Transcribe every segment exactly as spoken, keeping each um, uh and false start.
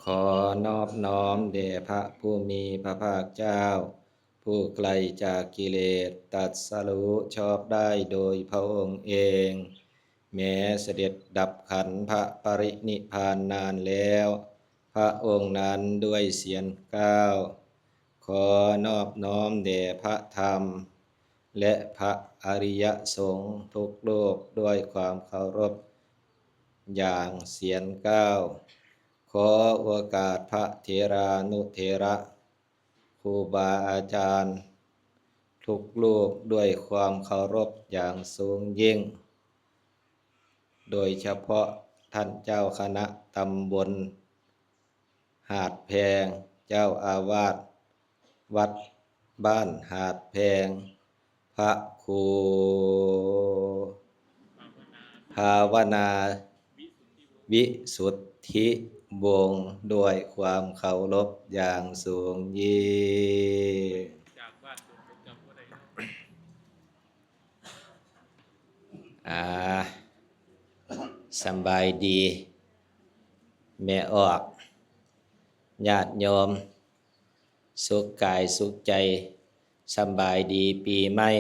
ขอนอบน้อมแด่พระผู้มีพระภาคเจ้า ผู้ไกลจากกิเลส ตรัสรู้ชอบได้โดยพระองค์เอง แม้เสด็จดับขันธปรินิพพานนานแล้ว พระองค์นั้นด้วยเสียงกล้าว ขอนอบน้อมแด่พระธรรม และพระอริยสงฆ์ทุกรูปด้วยความเคารพอย่างเสียงกล้าว ขอโอกาสพระเถรานุเถระ ครูบาอาจารย์ทุกรูปด้วยความเคารพอย่างสูงยิ่ง โดยเฉพาะท่านเจ้าคณะตำบลหาดแพง เจ้าอาวาสวัดบ้านหาดแพง พระครูภาวนาวิสุทธิวงศ์ด้วยความเคารพอย่างสูงยิ่ง อ่า สำบายดี แม่ออก ญาติโยม สุขกายสุขใจ สำบายดีปีใหม่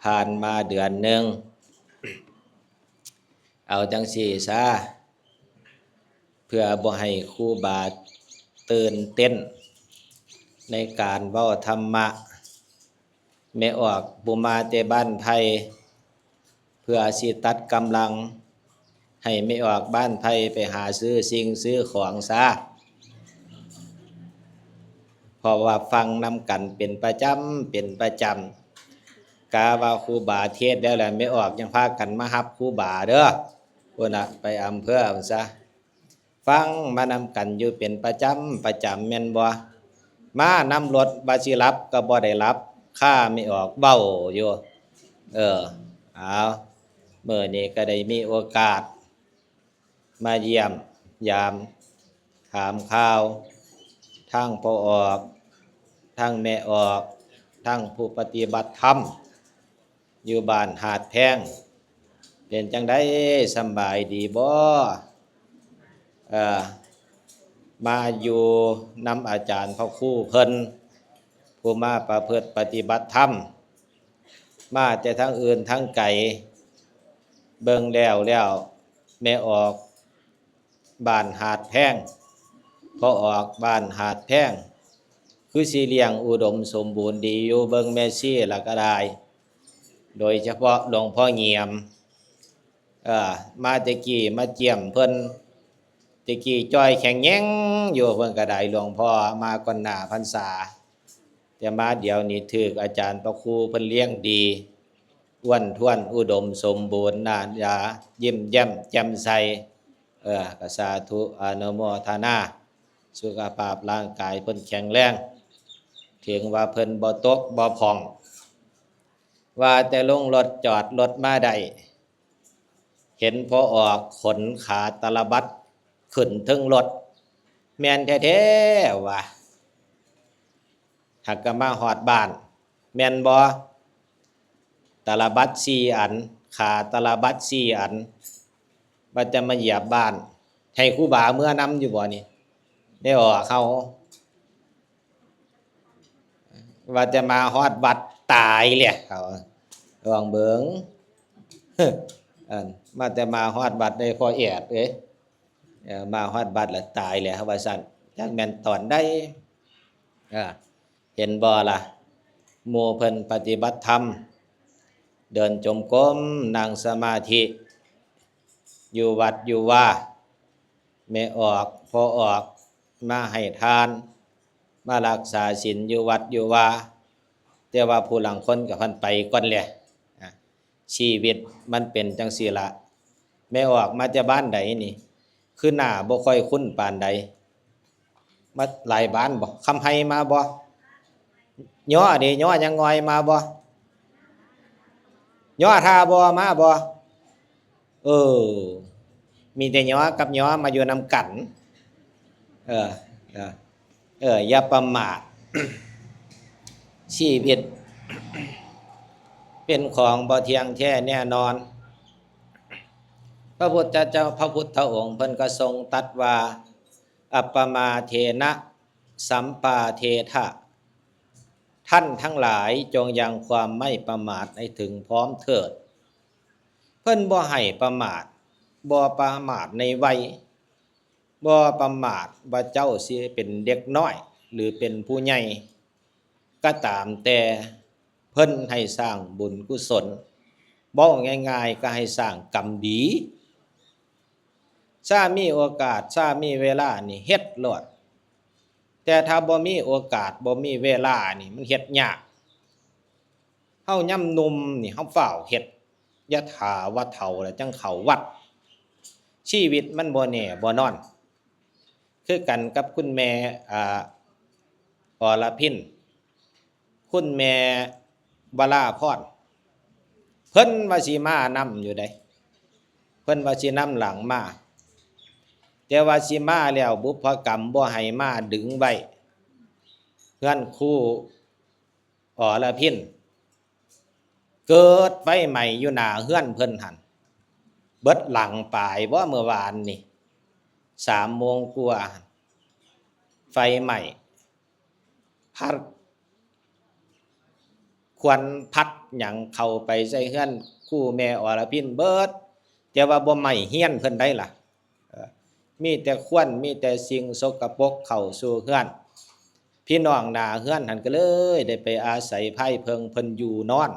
ผ่านมาเดือนหนึ่ง เอาจังซี่ซะ เพื่อบ่ให้ครูบาตื่นเต้น ในการเว้าธรรมะ แม่ออกบ่มาแต่บ้านไผ่ เพื่อสิตัดกำลัง ให้แม่ออกบ้านไผ่ไปหาซื้อสิ่งซื้อของซะ เพราะว่าฟังนำกันเป็นประจำ เป็นประจำ กะว่าครูบาเทศน์แล้วแหละ แม่ออกยังพากันมาฮับครูบาเด้อ พุ้นน่ะ ไปอำเภอพุ้นซะ ฟังมานำกันอยู่เป็นประจำประจำแม่นบ่ มานำรถว่าสิหลับก็บ่ได้หลับ คาแม่ออกเว้าอยู่ เออ เอา มื้อนี้ก็ได้มีโอกาส มาเยี่ยมยาม ถามข่าว ทั้งพ่อออก ทั้งแม่ออก ทั้งผู้ปฏิบัติธรรม อยู่บ้านหาดแพง เป็นจั่งใด สำบายดีบ่ เอ่อ มาอยู่นำอาจารย์พระครูเพิ่น ผู้มาประพฤติปฏิบัติธรรม มาแต่ทางอื่นทางไกล เบิ่งแล้วแล้ว แม่ออก บ้านหาดแพง พ่อออกบ้านหาดแพง คือสิเลี้ยงอุดมสมบูรณ์ดีอยู่ เบิ่งแม่ชีละก็ได้ โดยเฉพาะหลวงพ่อเงียม เอ่อ มาแต่กี้มาเยี่ยมเพิ่น แต่กี้จ้อยแข็งแรงอยู่ เพิ่นก็ได้หลวงพ่อมาก่อนหน้าพรรษา แต่มาเดี๋ยวนี้ถืกอาจารย์พระครูเพิ่นเลี้ยงดี อ้วนท้วนอุดมสมบูรณ์ หน้าตายิ้มแย้มแจ่มใส เออ ก็สาธุอนุโมทนา สุขภาพร่างกายเพิ่นแข็งแรง ถึงว่าเพิ่นบ่ตกบ่พร่อง ว่าแต่ลงรถจอดรถมาได้ เห็นพ่อออกขนขาตะละบัดขึ้นเทิงรถ แม่นแท้ๆ ว่า หากก็มาฮอดบ้าน แม่นบ่ ตะละบัดสี่อัน ขาตะละบัดสี่อัน ว่าจะมาเหยียบบ้าน ให้ครูบาเมือนำอยู่บ่นี่ ได้ออกเขา ว่าจะมาฮอดวัดตายเลยเขา ลองเบิ่ง อัน มาแต่มาฮอดวัดได้พอแอดเอ้ย เอ่อ มาฮอดวัดแล้วตายแล้ว ว่าซั่น จักแม่นตอนใด อ่า เห็นบ่ล่ะ หมู่เพิ่นปฏิบัติธรรม เดินจงกรม นั่งสมาธิ อยู่วัดอยู่วา แม่ออก พ่อออก มาให้ทาน มารักษาศีลอยู่วัดอยู่วา แต่ว่าผู้ลางคนก็พันไปก่อนแหละ อ่ะ ชีวิตมันเป็นจั่งซี้ละ แม่ออกมาจากบ้านใดนี่ คือหน้าบ่ค่อยคุ้นปานใด มาหลายบ้านบ่ คำไฮมาบ่ ย้อเด้ ย้อยังงอยมาบ่ ย้อท่าบ่มาบ่ เออ มีแต่ย้อกับย้อมาอยู่นำกัน เออ เออ เออ อย่าประมาท ชีวิต เป็นของบ่เที่ยงแท้แน่นอน พระพุทธเจ้า พระพุทธองค์เพิ่นก็ทรงตรัสว่า อัปปมาเทนะสัมปาเทถะ ท่านทั้งหลายจงยังความไม่ประมาทให้ถึงพร้อมเถิด เพิ่นบ่ให้ประมาท บ่ประมาทในวัย บ่ประมาทว่าเจ้าสิเป็นเด็กน้อย หรือเป็นผู้ใหญ่ ก็ตามแต่ เพิ่นให้สร้างบุญกุศล เว้าง่ายๆ ก็ให้สร้างกรรมดี ถ้ามีโอกาส ถ้ามีเวลานี่เฮ็ดโลด แต่ถ้าบ่มีโอกาส บ่มีเวลานี่มันเฮ็ดยาก เฮายามหนุ่มนี่เฮาฟ้าวเฮ็ด อย่าถ่าว่าเฒ่าแล้วจั่งเข้าวัด ชีวิตมันบ่แน่บ่นอน คือกันกับคุณแม่ อ่า อรพิน คุณแม่วราพร เพิ่นว่าสิมานำอยู่เด้ เพิ่นว่าสินำหลังมา แต่ว่าสิมาแล้วบุพกรรมบ่ให้มา ดึงไว้ เฮือนครูอรพิน เกิดไฟไหม้อยู่หน้าเฮือนเพิ่นหั่น เบิดหลังปายบ่ เมื่อวานนี่ สามโมงกว่าหั่น ไฟไหม้ พัด ควันพัดหยังเข้าไปใส่เฮือนครูแม่อรพินเบิด แต่ว่าบ่ไหม้เฮือนเพิ่นได้ล่ะ เอ่อ มีแต่ควัน มีแต่สิ่งสกปรกเข้าสู่เฮือน พี่น้องหน้าเฮือนหั่นก็เลยได้ไปอาศัยไผเพิ่งเพิ่นอยู่นอน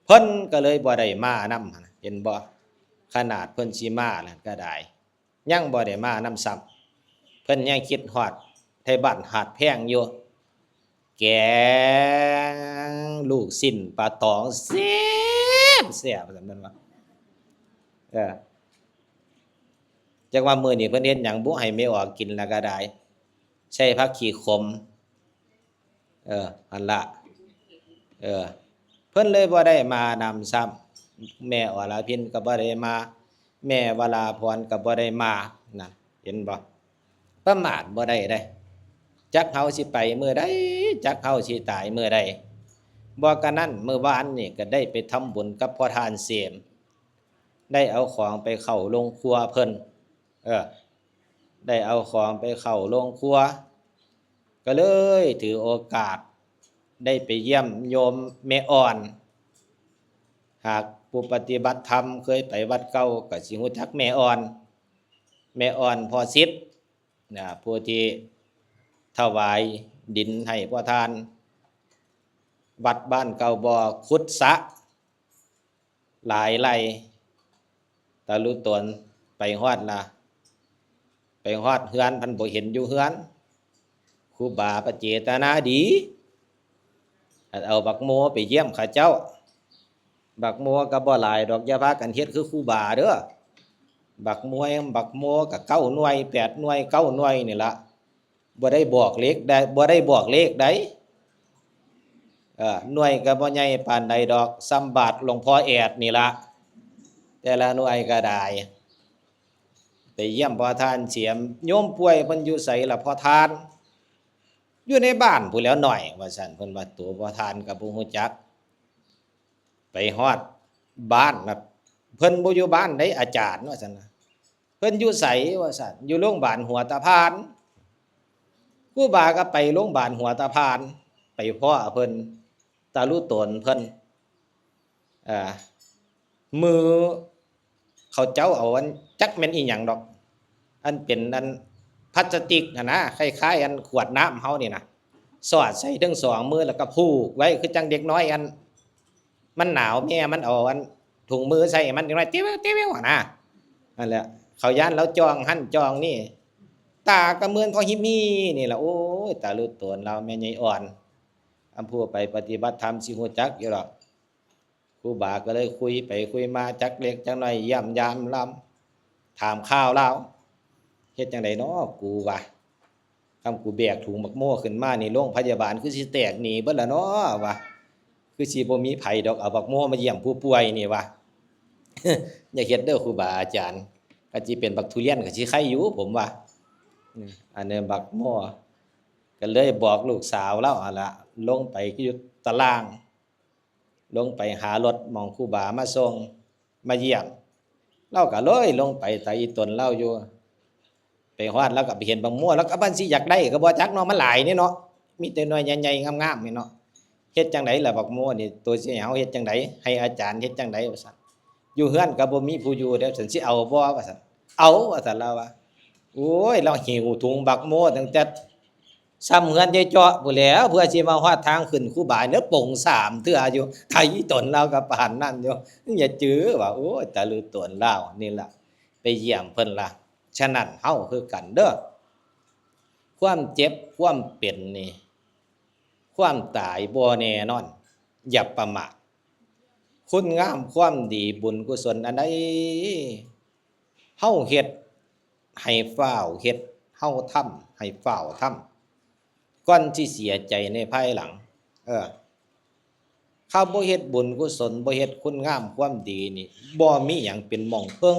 เพิ่นก็เลยบ่ได้มานำหั่นน่ะ เห็นบ่ ขนาดเพิ่นสิมาแล้วก็ได้ ยังบ่ได้มานำซ้ำ เพิ่นยังคิดฮอดไทบ้านฮอดแพงอยู่ แกงลูกชิ้นปลาตองแซ่บแซ่บ ว่าซั่นเพิ่นว่า เออ จักว่ามื้อนี้เพิ่นเฮ็ดหยังบุให้แม่ออกกินแล้วก็ได้ ใส่ผักขี้ขม เออ หั่นละ เออ เพิ่นเลยบ่ได้มานำซ้ำ แม่อรพินก็บ่ได้มา แม่วราพรก็บ่ได้มา นั่น เห็นบ่ ประมาทบ่ได้เด้ จักเฮาสิไปมื้อใด จักเฮาสิตายมื้อใด บ่กะนั้น มื้อวานนี่ก็ได้ไปทำบุญกับพ่อท่านเสม ได้เอาของไปเข้าโรงครัวเพิ่น เออ ได้เอาของไปเข้าโรงครัว ก็เลยถือโอกาสได้ไปเยี่ยมโยมแม่อ่อน หากผู้ปฏิบัติธรรมเคยไปวัดเก่าก็สิรู้จักแม่อ่อน แม่อ่อนพ่อสิทธิ์ นะ ผู้ที่ถวายดินให้พ่อท่าน วัดบ้านเก่าบ่อขุดสระ หลายไร่ ตาลุตนไปฮอดละ ไปฮอดเฮือนพันบ่เห็นอยู่เฮือน ครูบาปะเจตนาดี เอาบักโมไปเยี่ยมเขาเจ้า บักโมก็บ่หลายดอก อย่าพากันเฮ็ดคือครูบาเด้อ บักมวย บักโมก็เก้าหน่วย แปดหน่วย เก้าหน่วยนี่ละ บ่ได้บอกเลขได้ บ่ได้บอกเลขได้ เอ่อ หน่วยก็บ่ใหญ่ปานใดดอก ส่ำบาทหลวงพ่อแอดนี่ละ แต่ละหน่วยก็ได้ ไปเยี่ยมพ่อท่านเสียม โยมป่วยเพิ่นอยู่ไสล่ะพ่อท่าน อยู่ในบ้านพู้นแหล้วหน่อย ว่าซั่น เพิ่นว่า ตัวพ่อท่านก็บ่ฮู้จัก ไปฮอดบ้านน่ะ เพิ่นบ่อยู่บ้านได๋อาจารย์ ว่าซั่นนะ เพิ่นอยู่ไส ว่าซั่น อยู่โรงบาลหัวตะพาน ครูบาก็ไปโรงบาลหัวตะพาน ไปพ้อเพิ่น ตาลุตนเพิ่น อ่า มื้อเขาเจ้าเอาอัน จักแม่นอีหยังดอก อันเป็นอันพลาสติกหั่นนะ คล้ายๆ อันขวดน้ำเฮานี่นะ สอดใส่ทั้งสองมือแล้วก็ผูกไว้ คือจั่งเด็กน้อยอัน มันหนาว แม่มันเอาอันถุงมือใส่มัน เด็กน้อย เตี้ยวๆ หั่นนะ นั่นแหละ เขาย้านลาวจ่องหั่นจ่องนี่ ตาก็เหมือนพ่อฮิมีนี่ล่ะ โอ้ย ตาลุตนลาว แม่ใหญ่อ่อน อำผู้ไปปฏิบัติธรรมสิฮู้จักอยู่ดอก ครูบาก็เลยคุยไปคุยมา จักเล็กจักน้อย เยี่ยมยามลาว ถามข่าวลาว เฮ็ดจั่งใดน้อกูวะ คันกูแบกถุงบักโมขึ้นมานี่ โรงพยาบาลคือสิแตกหนีเบิดล่ะน้อวะ คือสิบ่มีไผดอก เอาบักโมมาเยี่ยมผู้ป่วยนี่วะ อย่าเฮ็ดเด้อครูบาอาจารย์ คันสิเป็นบักทุเรียนก็สิไคอยู่ ผมว่า อืม อันนี้บักโม ก็เลยบอกลูกสาวลาวหั่นล่ะ ลงไปอยู่ตาราง ลงไปหารถหม่องครูบามาส่ง มาเยี่ยม ลาวก็เลยลงไปตะอีตนลาวอยู่ ไปฮอดแล้วก็ไปเห็นบักโม แล้วก็บัดสิอยากได้ก็บ่จักเนาะ มันหลายนี่เนาะ มีแต่หน่วยใหญ่ๆ งามๆ นี่เนาะ เฮ็ดจั่งใดล่ะบักโมนี่ ตัวสิให้เฮาเฮ็ดจั่งใด ให้อาจารย์เฮ็ดจั่งใดว่าซั่น อยู่เฮือนก็บ่มีผู้อยู่เด้ ซั่นสิเอาบ่ว่าซั่น เอาว่าซั่นลาวว่า โอ้ย ลาวหิ้วถุงบักโมตั้งแต่ ซ่ำเฮือนยายเจาะพู้นแหล้ว เพื่อสิมาฮอดทางขึ้นครูบา เด้อ ป๋งสามเทื่ออยู่ ไถ่ตนลาวก็ปานนั้นอยู่ อย่าจื้อว่า โอ้ย ตะลือตนลาวนี่ล่ะ ไปเยี่ยมเพิ่นล่ะ ฉะนั้นเฮาคือกันเด้อ ความเจ็บ ความเป็นนี่ ความตายบ่แน่นอน อย่าประมาท คุณงามความดีบุญกุศลอันใด เฮาเฮ็ดให้ฟ้าวเฮ็ด เฮาทำให้ฟ้าวทำ ก่อนสิเสียใจในภายหลัง เออ เฮาบ่เฮ็ดบุญกุศล บ่เฮ็ดคุณงามความดีนี่ บ่มีหยังเป็นหม่องเพิง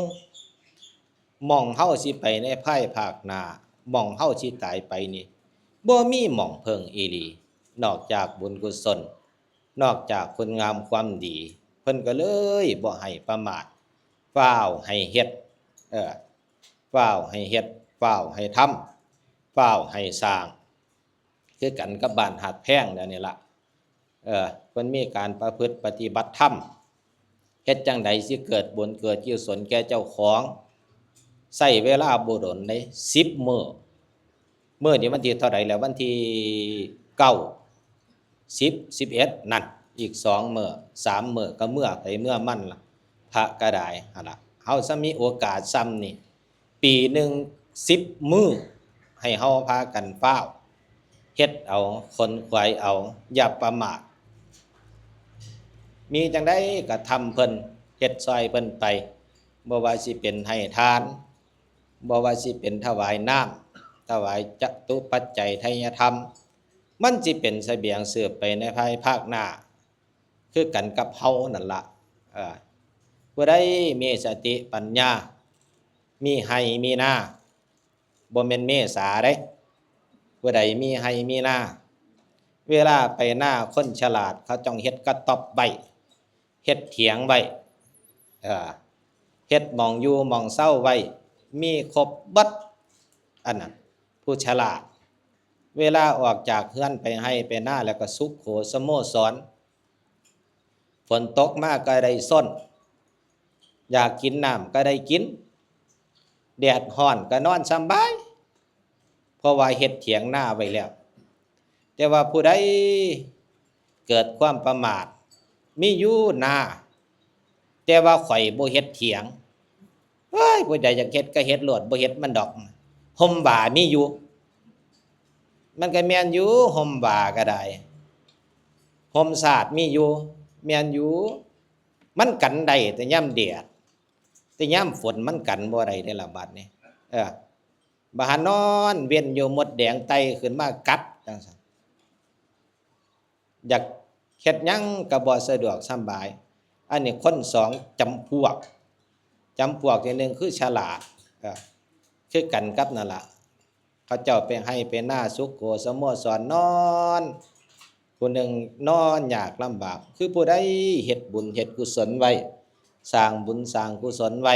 หม่องเฮาสิไปในภายภาคหน้า หม่องเฮาสิตายไปนี่ บ่มีหม่องเพิงอีหลี นอกจากบุญกุศล นอกจากคุณงามความดี เพิ่นก็เลยบ่ให้ประมาท ฟ้าวให้เฮ็ด เออ ฟ้าวให้เฮ็ด ฟ้าวให้ทำ ฟ้าวให้สร้าง คือกันกับบ้านหาดแพงเดี๋ยวนี้ล่ะ เออ เพิ่นมีการประพฤติปฏิบัติธรรม เฮ็ดจั่งใดสิเกิดบุญเกิดกุศลแก่เจ้าของ ใช้เวลาบ่ดนเด้ สิบมื้อ มื้อนี้วันที่เท่าใดแล้ว วันที่เก้า สิบ สิบเอ็ด นั่น อีกสองมื้อ สามมื้อก็เมือไผเมือมันล่ะ พระก็ได้หั่นล่ะ เฮาซะมีโอกาสซ่ำนี่ ปีหนึ่งสิบมื้อ ให้เฮาพากันฟ้าว เฮ็ดเอา ขนขวายเอา อย่าประมาท มีจั่งใดก็ทำเพิ่น เฮ็ดซ่อยเพิ่นไป บ่ว่าสิเป็นให้ทาน บ่ว่าสิเป็นถวายน้ำ ถวายจตุปัจจัยไทยธรรม มันสิเป็นเสบียงสืบไปในภายภาคหน้า คือกันกับเฮานั่นล่ะ เออ ผู้ใดมีสติปัญญา มีไฮ่มีนา บ่แม่นเมษาเด้ ผู้ใดมีไฮ่มีนา เวลาไปนาคนฉลาดเขาต้องเฮ็ดกระต๊อบไว้ เฮ็ดเถียงไว้ เออ เฮ็ดหม่องอยู่หม่องเซาไว้ มีครบเบิด อันนั้น ผู้ฉลาด เวลาออกจากเฮือนไปไฮ่ไปนาแล้วก็สุโขสโมสร ฝนตกมาก็ได้ซน อยากกินน้ำก็ได้กิน แดดฮ้อนก็นอนสำบาย เพราะว่าเฮ็ดเถียงนาไว้แล้ว แต่ว่าผู้ใดเกิดความประมาท มีอยู่นา แต่ว่าข้อยบ่เฮ็ดเถียง เฮ้ย ผู้ใดอยากเฮ็ดก็เฮ็ดโลด บ่เฮ็ดมันดอก ฮ่มว่ามีอยู่ มันก็แม่นอยู่ ฮ่มว่าก็ได้ ฮ่มซาดมีอยู่ แม่นอยู่ มันกันได้แต่ยามแดด แต่ยามฝนมันกันบ่ได้เด้ล่ะบัดนี้ เออ บ่หานอนเว้นอยู่ มดแดงไต่ขึ้นมากัดจั่งซั้น อยากเฮ็ดหยังก็บ่สะดวกสำบาย อันนี้คนสองจำพวก จำพวกที่หนึ่งคือฉลาด เออ คือกันกับนั่นล่ะ เขาเจ้าไปไฮ่ไปนาสุโขสโมสรนอน ผู้หนึ่งนอนยากลำบาก คือผู้ใดเฮ็ดบุญเฮ็ดกุศลไว้ สร้างบุญสร้างกุศลไว้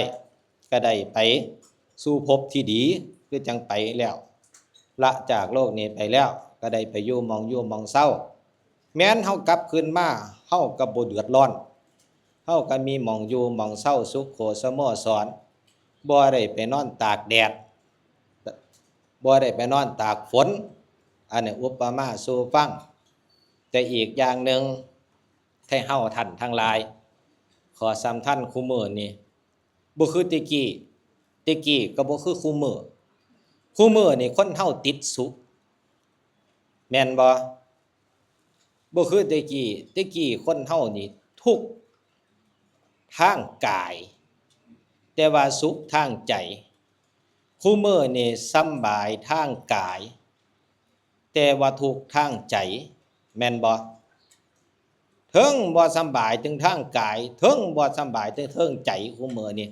ก็ได้ไปสู่ภพที่ดี คือจั่งไปแล้ว ละจากโลกนี้ไปแล้ว ก็ได้ไปอยู่หม่องอยู่หม่องเซา แม้นเฮากลับคืนมา เฮาก็บ่เดือดร้อน เฮาก็มีหม่องอยู่หม่องเซาสุโขสโมสร บ่ได้ไปนอนตากแดด บ่ได้ไปนอนตากฝน อันนี้อุปมาสู่ฟัง แต่อีกอย่างหนึ่ง ไทเฮาท่านทั้งหลาย ข้อสำคัญคุมื้อนี้ บ่คือแต่กี้ แต่กี้ก็บ่คือคุมื้อ คุมื้อนี้คนเฮาติดสุข แม่นบ่ บ่คือแต่กี้ แต่กี้คนเฮานี่ทุกข์ทางกาย แต่ว่าสุขทางใจ คุมื้อนี้สำบายทางกาย แต่ว่าทุกข์ทางใจ แม่นบ่ เทิงบ่สำบายเทิงทางกาย เทิงบ่สำบายเทิง เทิงใจคุมื้อนี้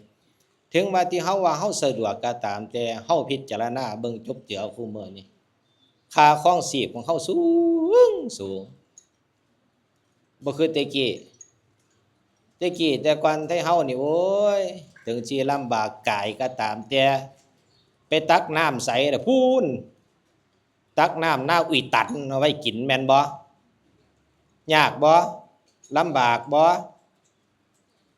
ถึงว่าที่เฮาว่าเฮาสะดวกก็ตาม แต่เฮาพิจารณาเบิ่งจบเจือคุมื้อนี้ ค่าครองชีพของเฮาสูง สูง บ่คือแต่กี้ แต่กี้แต่ก่อนไทเฮานี่ โอ้ย ถึงสิลำบากกายก็ตาม แต่ ไปตักน้ำใสล่ะพู้น ตักน้ำนาอุยตันเอาไว้กินแม่นบ่ ยากบ่ ลำบากบ่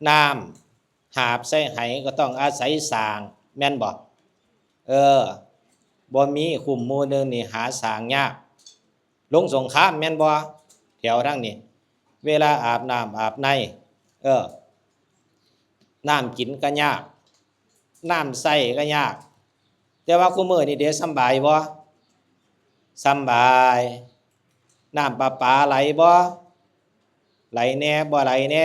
น้ำหาบใส่ไหก็ต้องอาศัยสร้างแม่นบ่ เออ บ่มีคุ้มหมู่หนึ่งนี่หาสร้างยาก ลงสงครามแม่นบ่ แถวทางนี้ เวลาอาบน้ำอาบใน เออ น้ำกินก็ยาก น้ำใช้ก็ยาก แต่ว่าคุมื้อนี้เด้สำบายบ่ สำบาย น้ำประปาไหลบ่ ไหลแหน่บ่ไหลแหน่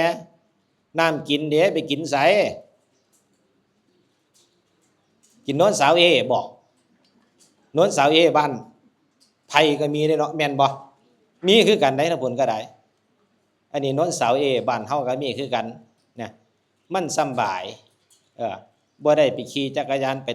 น้ำกินเด้ไปกินไส กินโนนสาวเอบ่ โนนสาวเอบ้านไผก็มีเด้เนาะ แม่นบ่ มีคือกันได๋ ทางพู้นก็ได้ อันนี้โนนสาวเอบ้านเฮาก็มีคือกันนะ มันสำบาย เออ บ่ได้ไปขี่จักรยานไป